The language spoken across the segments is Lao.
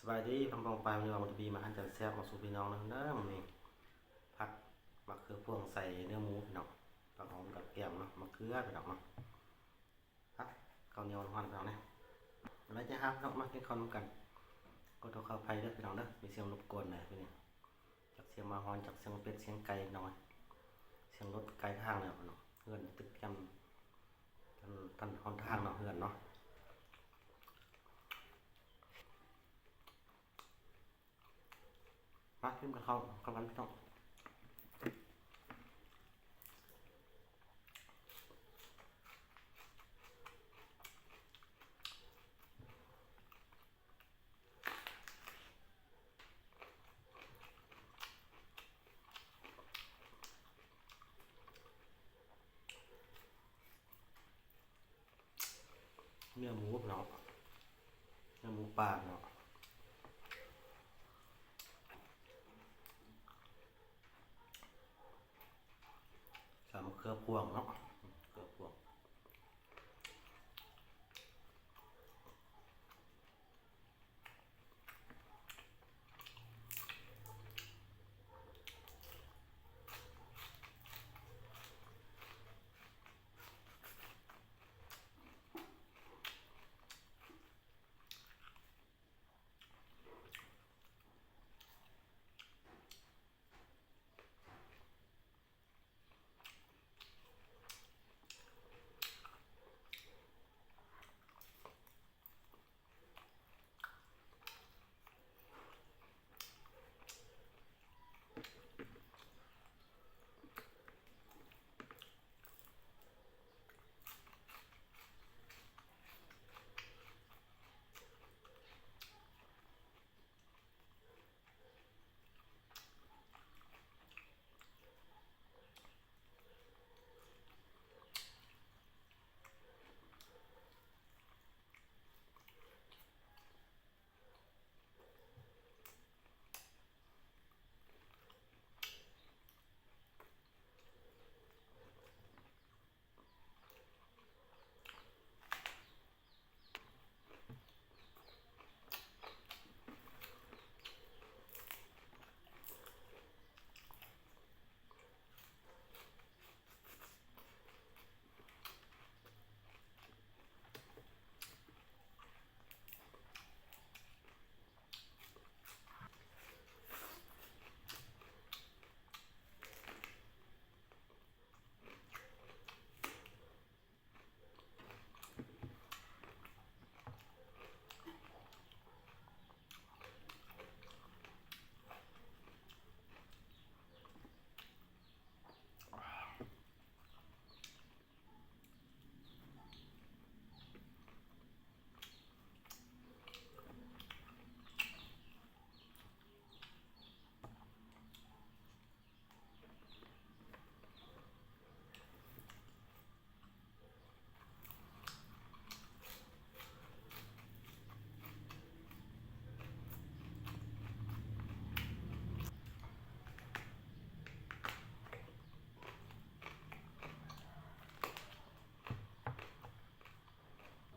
ສະບາຍດີ ພີ່ນ້ອງປ້ອງປາຍ ມື້ນີ້ວ່າບຸນທະວີມາຫາເຈົ້າແຊບມາສູ່ພີ່ນ້ອງເດີ. ມື້ນີ້ຜັດໝາກເຂືອພວງໃສ່ເນື້ອໝູພີ່ນ້ອງ, ຜັກຫອມກັບແກ້ມເນາະ, ໝາກເຂືອພີ່ນ້ອງເນາະ. ອ່ະ ເຂົ້າໜຽວຮ້ອນພີ່ນ້ອງເດີ. ແລ້ວຈະຫາພີ່ນ້ອງມາກິນເຂົ້ານຳກັນ. ຂໍໂທດຂໍອະໄພເດີພີ່ນ້ອງເດີ ມີສຽງລົບກວນແດ່ມື້ນີ້. ຈັກສຽງໝາຮ້ອນ ຈັກສຽງເປັດສຽງໄກ່ພີ່ນ້ອງເອີຍ, ສຽງລົດໄກທາງແລ້ວພີ່ນ້ອງ. ເຮືອນຕຶກແຄມ ທັນ ທັນຫົນທາງເນາະ ເຮືອນເນາະ. ມາກິນກັບເຂົ້າ ເຂົ້າກັນພີ່ນ້ອງ. ເນື້ອໝູເນາະ ເນື້ອໝູປ່າເນາະ ໃສ່ມະເຂືອພວງເນາະ ເຂືອພວງ.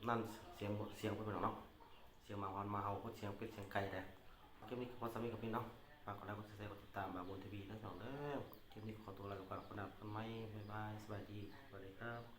ນັ້ນສຽງ ສຽງເພິ່ນເນາະ ສຽງໝາຫອນໝາເຫົ່າ ສຽງເປັດສຽງໄກ່ແດ່. ຄລິບນີ້ກໍພໍສ່ຳນີ້ກໍພີ່ນ້ອງ ຝາກກົດໄລ ກົດແຊ ກົດຕິດຕາມບ່າວບຸນທີວີເດີພີ່ນ້ອງເດີ. ຄລິບນີ້ຂໍຕົວລາໄປກ່ອນ ພົບກັນໃໝ່ ບາຍບາຍ ສະບາຍດີ ສະຫວັດດີຄັບ.